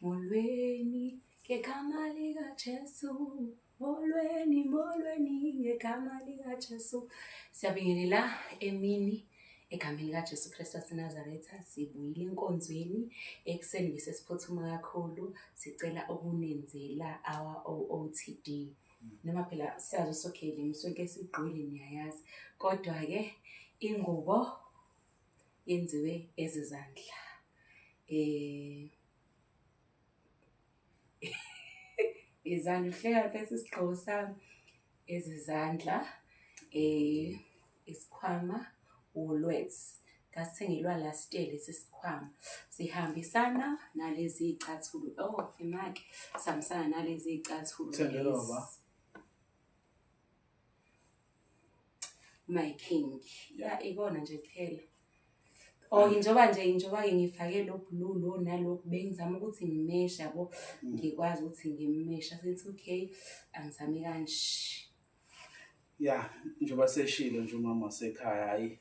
Molweni ngegama likaJesu. Molweni, molweni ngegama likaJesu. Siyabingelela emini egameni likaJesu Kristu waseNazaretha. Sibuyile enkonzweni ekuseni bese siphuthuma kakhulu, sicela ukunenzela our OOTD. Noma phela siyazi ukuthi okay le miswenke esigqokile niyayazi, kodwa-ke ingubo yenziwe ezezandla. Izandla uhleka phethe isigqoko sami ezezandla isikhwama Woolworths. Ngasithengelwa last year lesi sikhwama. Sihambisana nalezi y'cathulo. Oh, imake. Sihambisana nalezi y'cathulo Uthengelwa lezi. ba? My King. Ya ikona nje kuphela. Oh njengoba nje njengoba-ke ngifake lo blue lo nalokhu bengizama ukuthi ngimeshe yabo ngikwazi ukuthi ngimeshe sithi okay angizame kanje. Ya, njengoba seshilo nje umama wasekhaya hhayi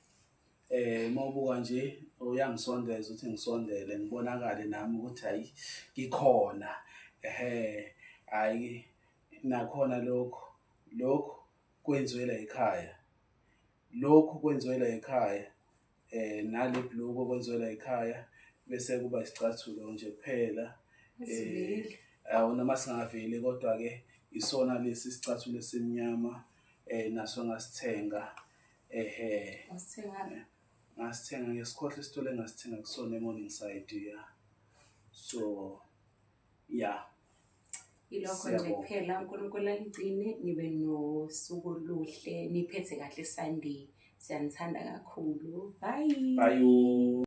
uma ubuka nje uyangisondeza ukuthi ngisondele ngibonakale nami ukuthi hhayi ngikhona. Ehhe, hhayi nakhona lokhu, lokhu kwenziwe la ekhaya, lokhu kwenziwe la ekhaya nale bhuluko kwenziwe la ekhaya bese kuba isicathulo nje kuphela. Asiveli. Awu noma singaveli kodwa-ke isona lesi isicathulo esimnyama naso ngasithenga ehhe. Wasithenga Ngasithenga ngesikhohlwa isitolo engasithenga kusona e-Morningside ya. So ya. Ilokho nje Siyabonga. kuphela uNkulunkulu anigcine nibe nosuku oluhle niphethe kahle Sunday. Siyanithanda kakhulu. Bye. Bye.